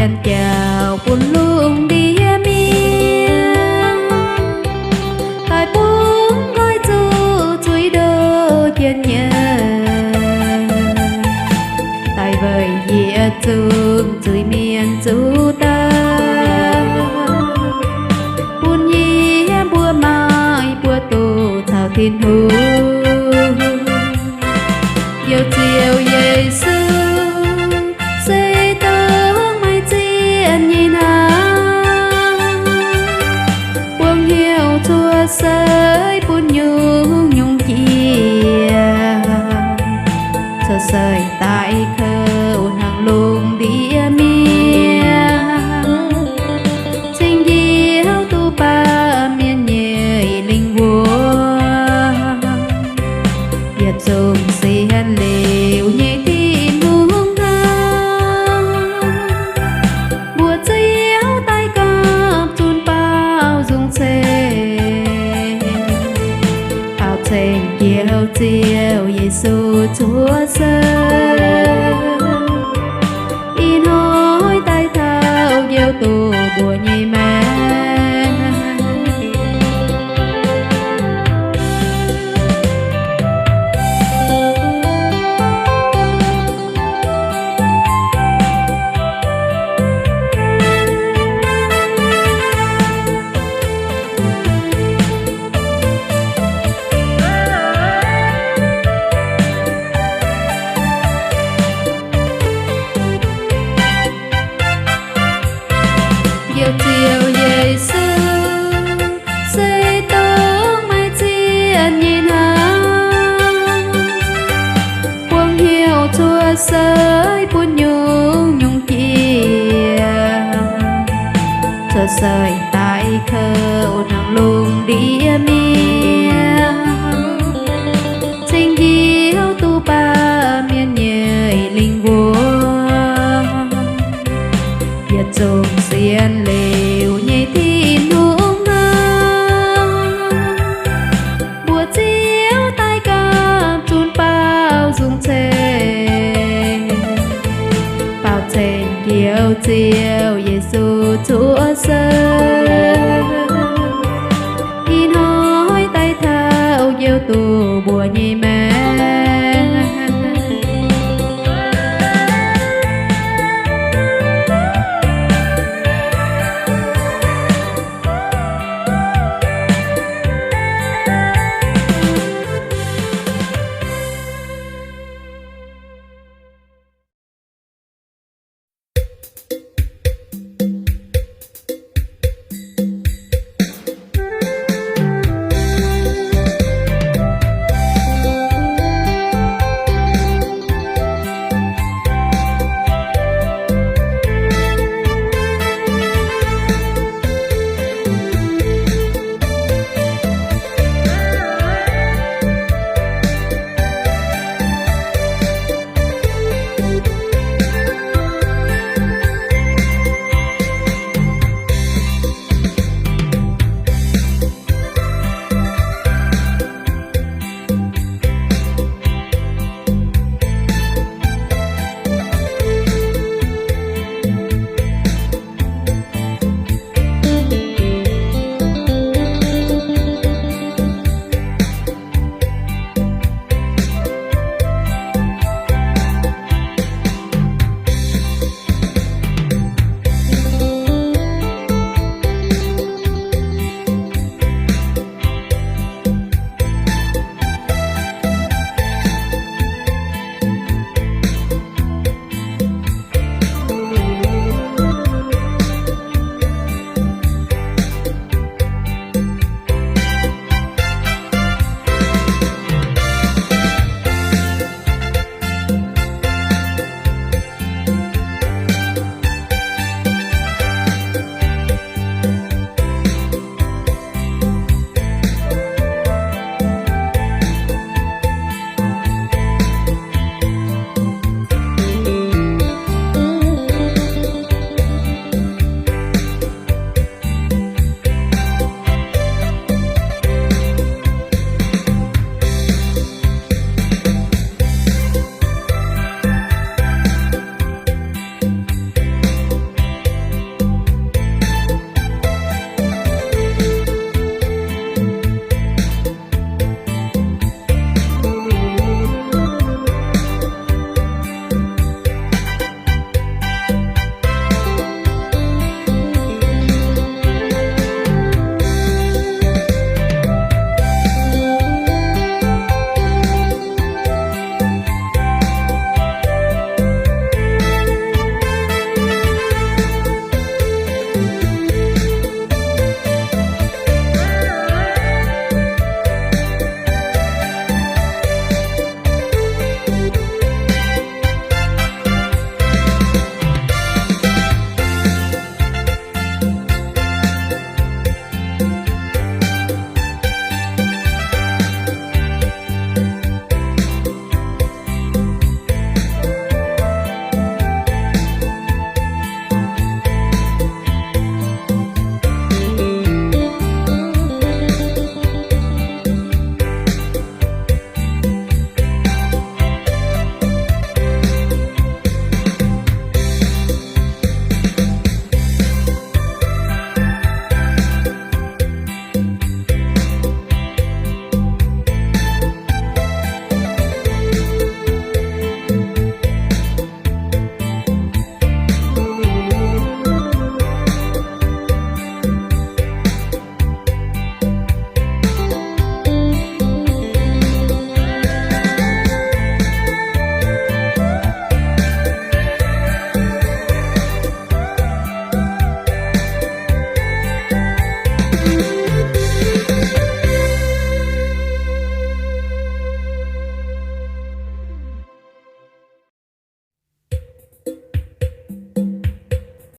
sienx jauv bun lungh ndiev mienh, daaih bungx nqoi zuqc zuiz ndoh jienv nyei, daaih weic yietc zungv zuiz-mienh zuqc daaih, bun yie mbuo maaih buoz-ndoqv caux Tin-Hungh. Njoux Ziouv Yesu se dongh maaih zienh nyei hnangv, buangh hnyouv cuotv seix bun nyungc-nyungc jiex, cuotv seix daaih kouv hnangv lungh ndiev mienh, cingx njoux duqv baamh mienh nyei lingh wuonh. Yietc zungv sienx liuz nyei Tin-Hungh hnangv, mbuox Ziouv daaih gapv zunc baaux nzung ceng, baaux ceng Njoux Ziouv Yesu cuotv seix, ih hnoi daaih taux njoux doqc mbuo nyei maengc. Njoux Ziouv Yesu se dongh maaih zienh nyei hnangv, buangh hnyouv cuotv seix bun nyungc-nyungc jiex, cuotv seix daaih kouv hnangv lungh ndiev mienh, cingx njoux duqv baamh mienh nyei lingh wuonh. Yietc zungv sienx liuz nyei Tin-Hungh hnangv, mbuox Ziouv daaih gapv zunc baaux nzung ceng, baaux ceng Njoux Ziouv Yesu cuotv seix.